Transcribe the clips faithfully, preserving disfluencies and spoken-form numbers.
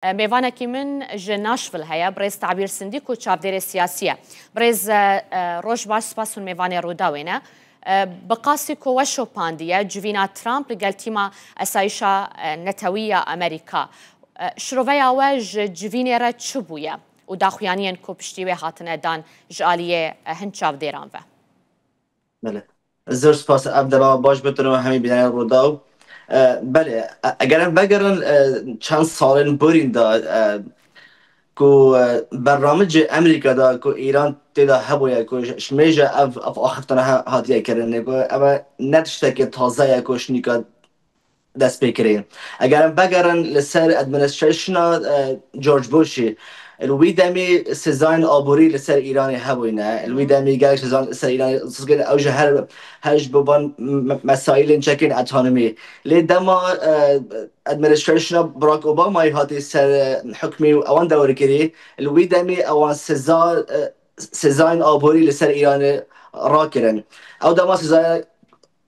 Mêvanekî min ji Nashville heye, birêz Tabîr Sindî ku çavdêrê siyasî ye. Birêz, e, e, roj baş, spas hûn mêvanê Rûdawê ne. E, bi qasî ku we şopandiye, civîna Trump li gel tîma esayîşa, e, netewî ya Amerîka. E, şiroveya we ji civînê re çi bûye û daxuyaniyên ku piştî wê hatine dan ji aliyê, e, hin çavdêran ve? Belê. Zor spas, ev dema baş bitin û hemî bînerên Rûdaw. E, belê, e, eger em vegerin, e, çend salên borîn de, e, ku, e, bernamecê Amerîka de ku Îran tê de hebûye, ku ji, ji mêje ev, ev axiftina he-, hatiye kirin, ku ev ne tiştekê taze ye ku ji nîka dest pê kirî. Eger em vegerin li ser administration'a, e, George Bush'î, li wî demî sezayên aborî li ser Îranê hebûyne. Li wî demî gelek sezayên li ser Îranê, siz gel ew ji her, her ji bo van me-, mesaîlên çekên etonomî. Lê dema, e, administration'a Barack Obama'yî hatî ser, e, hukmî û ewan dewr kirî, li wî demî ewan seza, e, sezayên aborî li ser Îranê rakirin. Ew dema sezaya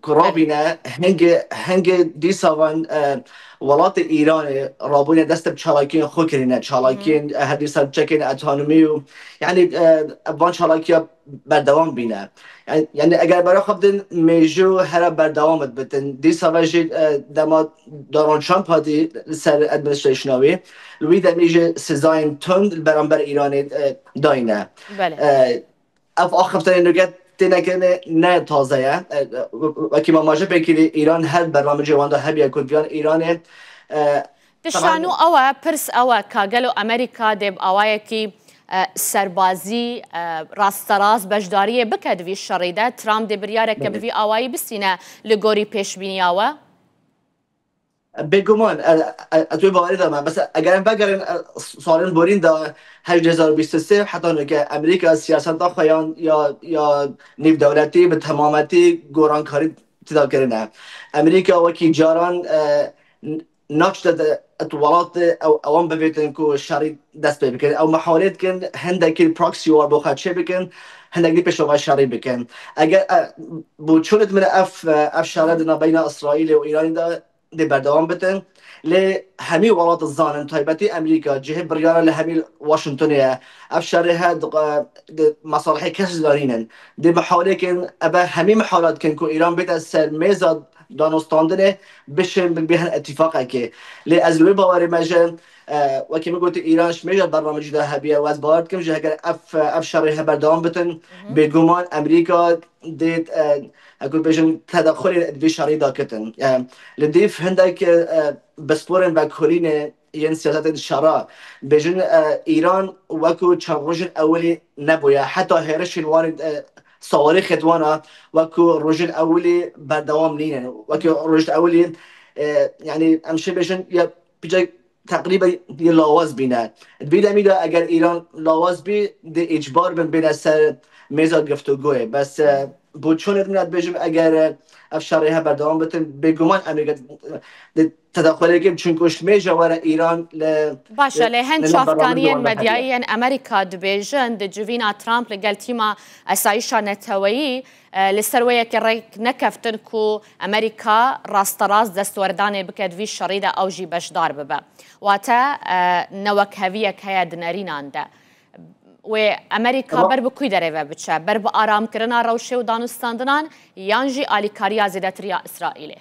ku rabîne, hingê, hingê dîsa van, e, welatê Îranê rabûne dest bi çalakiyên xwe kirîne, çalakiyên, e, her dîsa çekên etonomî û, yanî, e, van çalakiya berdewam bîne. Yani, yani eger bera xwe bidin, mêjû here berdewam dibitin. Dîsa ve jî, e, dema Donald Trump hatî li ser administration'a wî, li wî demî jî sezayên tund li beramber Îranê, e, dayne. Belê. E, Ev axiftinên nûke têne kirinê ne taze ye. E, wekî me maje pê kirî, Îran her bernamecê wan de hebiye ku diyan Îranê, e, Tişta nû ew e, pirs ew e ka gelo Amerîka dê bi awayekî, e, serbazî, e, rasterast beşdariyê bike di vî şerî de? Trump dê biryareke bi vî awayî bistîne li gorî pêşbîniya we? Bêguman, e, e, ez wê bawerî de me. Bes eger em vegerin, e, salên borîn de, hejî du hezar û bîst û sê heta nûke Amerîka siyaseta xwe yan ya, ya nîvdewletî bi temametî gorankarî tida kirine. Amerîka wekî caran, e, n-, naçde de et welat de ew, ewan bivêtin ku şerî dest pê bikin. Ew mihawlê dikin hindekî proxy war bo xwe çê bikin, hindekî pêşova şerî bikin. Eger, e, bo çûnit min ev, e, ev şere di navbeyna Îsraîlê û Îranê de dê berdewam bitin. Lê hemî welat dizanin, taybetî Amerîka, cihê biryara li hemî Washingtonê ye. Ev şerê he di, di mesalihê kes de nînin. Dê mihawlêkin, ebe hemî mihawla dikin ku Îran bête ser mêza danûstandinê, bişên bin bêhin îtîfaqekê. Lê ez li wê bawerê me ji, e, wekî min gotî, Îran ji mêja bernamecî de hebiye û ez bawer dikim ji heger ev, ev şerê he berdewam bitin, bêguman Amerîka dê, e, ez ku bêjim, tedexulê di vî şerî de kitin. E, li dîv hindek, e, pisporên vekolînê yên siyasetên şera bêjin, e, Îran wekû çend rojên ewilî nebûye. Heta hêrişên wan, e, sawarîxê di wana wekû rojên ewilî berdewam nînin. Wekî rojên ewilî, e, yanî em şê bêjin ya pîçek teqrîben yê lawaz bîne. Di vî demî de eger Îran lawaz bî, dê îcbar bin bêne ser mêza giftûgoyê. Bes, e, bo çûnê din ez dibêjim, eger, e, ev şerê he berdewam bitin, bêguman Amerîka dê tedexulê kim, çunku ji mêja were Îran li, Baş e, li, lê hin li nav çavkaniyên bernameya wan de medyayî heye. Yên Amerîka dibêjin, di civîna Trump li gel tîma esayîşa neteweyî, e, li ser wê yekê rêk nekeftin ku Amerîka rasterast destwerdanê bike di vî şerî de, ew jî beşdar bibe. Wate, e, newekheviyek heye di nerînan de. Wê Amerîka Tamam. ber bi kû derê ve biçe? Ber bi aramkirina rewşê û danûstandinan yan jî alîkariya zêdetir ya Îsraîlê?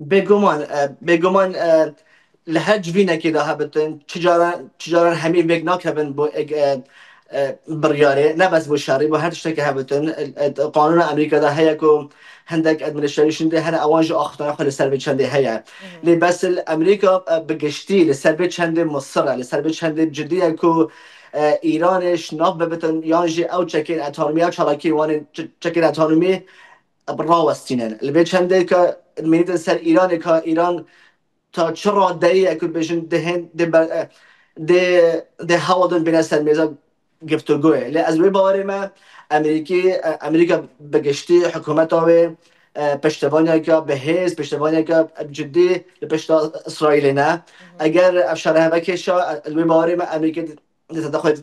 Bêguman, e, bêguman, e, li her civînekê de hebitin, çi caran, çi caran hemî vêk nakevin bo ek-, e, e, biryarê, ne bes bo şerî, bo her tiştekê hebitin. E, e, qanûna Amerîka de heye ku hindek administration de hene ewan jî axiftina xwe li ser vê çendê heye. Lê bes li Amerîka, e, bi giştî li ser vê çendê musir e, li ser vê çendê cidî ye ku, e, Îranê şinav bibitin yan jî ew çekên etonomî, ew çalakiyên wan ên ç-, çekên etonomî rawestînin. Li vê çendê ka mînîtin ser Îranê ka Îran ta çi radeyê, ku bêjin, dihên, dê ber-, dê, dê hewadin bêne ser mêza giftûgoyê. Lê ez wê bawerê me, Amerîkî, Amerîka bi giştî, hikûmeta wê, e, piştevaniyeke bi hêz, piştevaniyeke cidî li pişta Îsraîlê ne. Eger ev şerê heve kêşa, e, li wê bawerê me Amerîkê dê xwe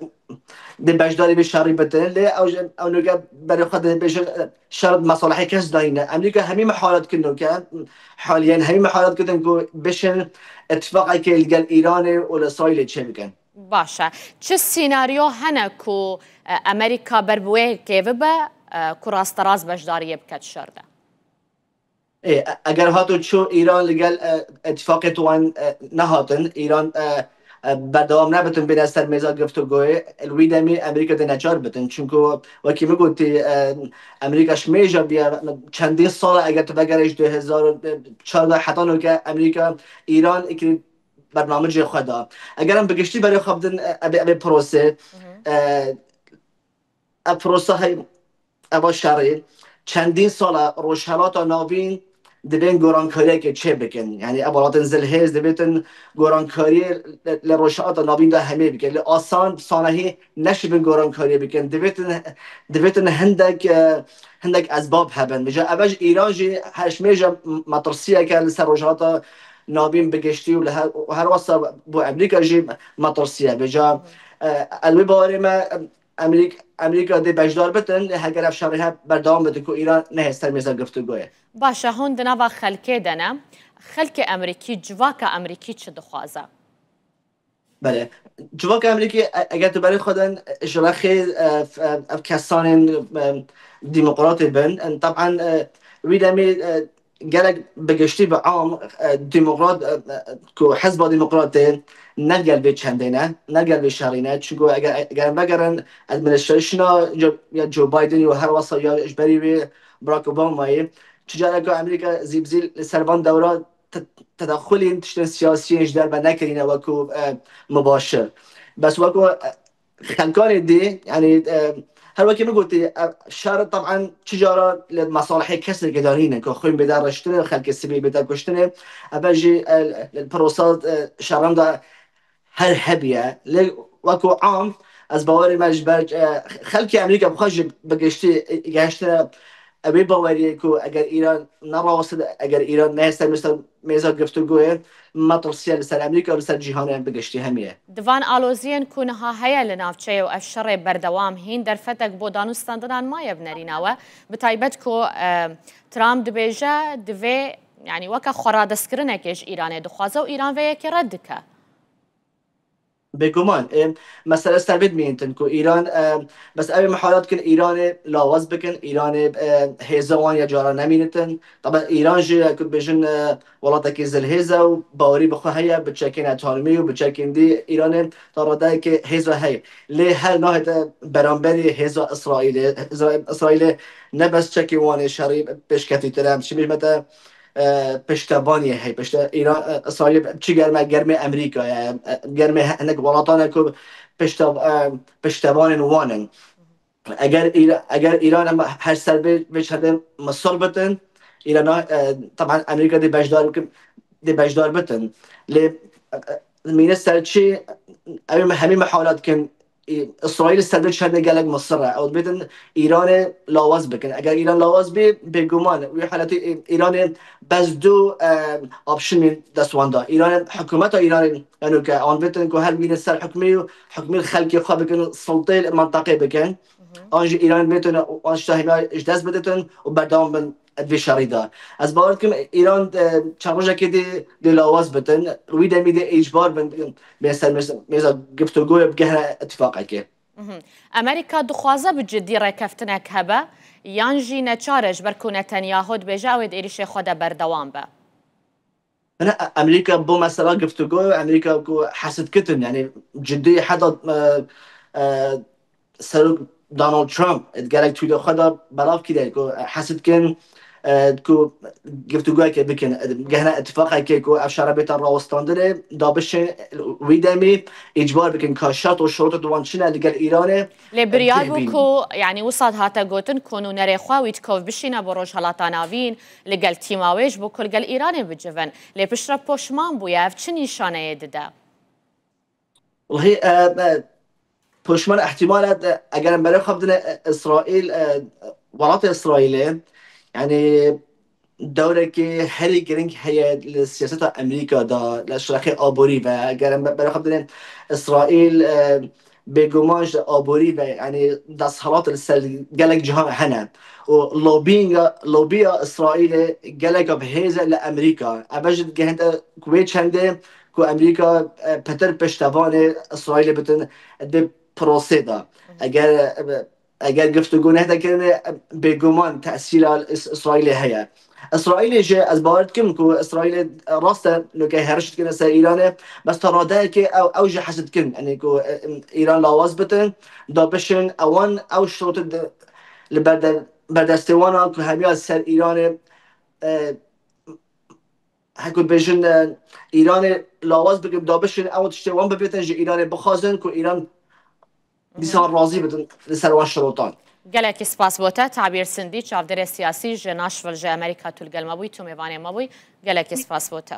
dê beşdarî vê şerî bitin. Lê ew jî, ew nûke berê xwe dibêjin, e, şer mesalihê kes dayîne. Emerîka hemî mihalat kirin nûke, haliyen hemî mihalat kirin ku bişin îtifaqekê li gel Îranê û li Îsraîlê çêbikin. Baş e. Çi senaryo hene ku, e, Amerîka ber bi wê kêvi be, e, ku rasterast beşdariyê bike di şer de? Ê, e-, eger hato çû Îran li gel, e, îtifaqê Tuwan, e, nehatin, Îran, e, e, berdewam nebitin bêne ser mêza giftûgoyê, li wî demî Amerîka dê neçar bitin. Çunku wekî min gotî, e, Amerîka ji mêja biye, çendîn sal e, eger tu vegerê ji du hezar û çardeh heta nûke Amerîka Îran ikirî bernamicê xwe da. Eger em bi giştî berê xwe bidin, e, evê, evê prosê, e, ev prosa hey, eva şerê, çendîn sal e Rojhelata Navîn divên gorankariyekê çê bikin. Yani ev welatên zilhêz divêtin gorankariyê li, li Rojhelata Navîn de hemê bikin. Li asan sanahî neşibin gorankariyê bikin. Divêtin, divêtin hindek, e, hindek ezbab hebin. Vêca eve ji Îran jî her ji mêja metirsiyeke li ser Rojhelata Navîn bi giştî û li her, û her wesa bo Amerîka jî metirsiye. Vêca, e, ez wê bawerê me, Amerîk-, Amerîka dê beşdar bitin, lê heger ev şerê he berdewam bitin ku Îran nehê ser mêza giftûgoyê. Baş e, hûn di nava xelkê de ne. Xelkê Amerîkî, civaka Amerîkî çi dixwaze? Belê. Civaka Amerîkî, e, eger tu berê xwe den, e, ji rexê, e, f-, e, ev kesanên, e, demokratê bin, e, taban, e, wî demê, e, gelek bi giştî bi am, e, demokrat, e, e, ku Hizba Demokratê ne gel vê çendê ne, ne gel vê şerî ne. Çunku eger, eger em vegerin administration'a Jo-, ya Joe Biden ya her wesa ya ji berî wê Barack Obama'yê, çi careke Amerîka zîbzî li ser van dewra te-, tedexulên tiştên siyasiyên ji derve nekirîne wekû, e, mubaşir. Bes wekû, e, xelkanê dî, yani, e, her wekî min gotî, e, şer taban çi cara li mesalihê kesekê de nîne, ku xwîn bêde riştinê, xelkê sivîl bêde kuştinê, eve jî, e, li prosa, e, şeran de her hebiye. Lê wekû am, ez bawerê me ji ber, e, xelkê Amerîka bi xwe jî bi giştî, e, gehiştine, e, wê baweriyê ku eger Îran nerawestin, eger Îran nehê ser mêza, mêza giftûgoyê, metirsiye li ser Amerîka û li ser cîhanê bi giştî hemiye. Di van aloziyên ku niha heye li navçeyê û ev şerê berdewam hîn derfetek bo danûstandinan maye bi nerîna we, bi taybet ku, e, Trump dibêje divê, yani weke xweradestkirinekê ji Îranê dixwaze û Îran vê yekê red dike. Bêguman, e, mesele ser vê dimînitin ku Îran, e, bes ew ê mihalat kin Îranê lawaz bikin, Îranê, e, hêza wan ya cara nemînitin. Taban Îran jî, e, ku dibêjin, e, welatekî zilhêz e û bawerî bi xwe heye, bi çekên etomî û bi çekên dî Îranê ta radeyekê hêza heye. Lê her nahête beramberî hêza Îsraîlê. Îsra-, Îsraîlê ne bes çekên wan ê şerî pêşketîtir e. Em şimî me te, e, piştevaniyê heye. Pişte Îran, e, Îsraîlê çi germe, germê Amerîka ye. E, germê hinek welatan e ku pişte-, e, piştevanên wan in. Eger Îra-, eger Îran em her ser vê, vê çendê Misir bitin, Îrana, e, taban Amerîka dê beşdar bikin, dê beşdar bitin. Lê, e, e, mîne ser çi, ew hemî mihalat kin, e, Îsraîl ser vê çendê gelek Misir e. Ew dibêtin Îranê lawaz bikin. Eger Îran lawaz bê, bêguman wî haletî, e, Îranê bes du, e, option dest wan da. Îranê, hikûmeta Îranê, yanû ke an bitin ku her bînin ser hikmî û hikmî xelkê xwe bikin, sultê li mintaqê bikin. An jî Îran bêtin, an ji hemî ji dest biditin û berdewam bin vê şerî de. Ez bawer dikim Îran, e, çend rojekê dê, dê lawaz bitin, wî demî dê îcbar bin, bin ser mêz-, mêza giftûgoyê bigehne îtifaqekê. Mhm. Amerîka dixwaze bi cidî rêkeftinek hebe, yan jî neçar e ji ber ku Netanyahu dibêje ew ê di êrişê xwe de berdewam be? Hine Amerîka bo mesela giftûgo, Amerîka ku hesid kitin, yani cidî heta, e, e, Serok Donald Trump, e, gelek tweetê xwe de belav kiriye ku, e, hesid kin, e, ku giftûgoyeke bikin, e, gehne îtifaqekê ku ev şere bête rawestandinê, da bişên wî demî îcbar bikin ka şert û şurût di wan çi ne li gel Îranê, Lê biryar bû ku, yanî wisa hate gotin ku nûnerê xwe Wîtkov bişîne bo Rojhelata Navîn, li gel tîma wê ji bo ku li gel Îranê bicivin. Lê piştre poşman bûye. Ev çi nîşaneyê dide? Wellahî, e, e, poşman ihtimal e, eger em berê xwe bidine, e, Îsraîl, e, welatê Îsraîlê, yanî dewrekî herî giring heye li siyaseta Amerîka de, li şirexê aborî ve. Eger em berê xwe bidine Îsraîl, e, bêguman ji aborî ve, yanî desthilat li ser gelek cihan hene. Û lobbyinga, lobbiya Îsraîlê geleka bi hêz e li Amerîka. Ev jî digihîne ku wê çendê ku Amerîka, e, pitir piştevanê Îsraîlê bitin di prosê de. Eger, e, eger giftûgo nehde kirinê, e, bêguman tesîra Îs-, Îsraîlê heye. Îsraîlê jî ez bawer dikim ku Îsraîlê, e, rast e, nuke heriş dikine ser Îranê, bes ta radeyekê ew, ew jî hez dikin, yanî ku, e, Îran lawaz bitin, da bişin, ewan ew şirotê di, li berde-, berdestê wan a ku hemiya ser Îranê, e, heko dibêjin, e, Îranê lawaz bikin, da bişin, ew tiştê wan bibêtin ji Îranê bixwazin ku Îran dîsa razî bibin li ser wan şirotan. Gelekî spas bo te, Tabîr Sindî, çavdêrê siyasî ji Nashville ji Amerîka, tu li gel me bûyî, tu mêvanê me bûyî. Gelekî spas bo te.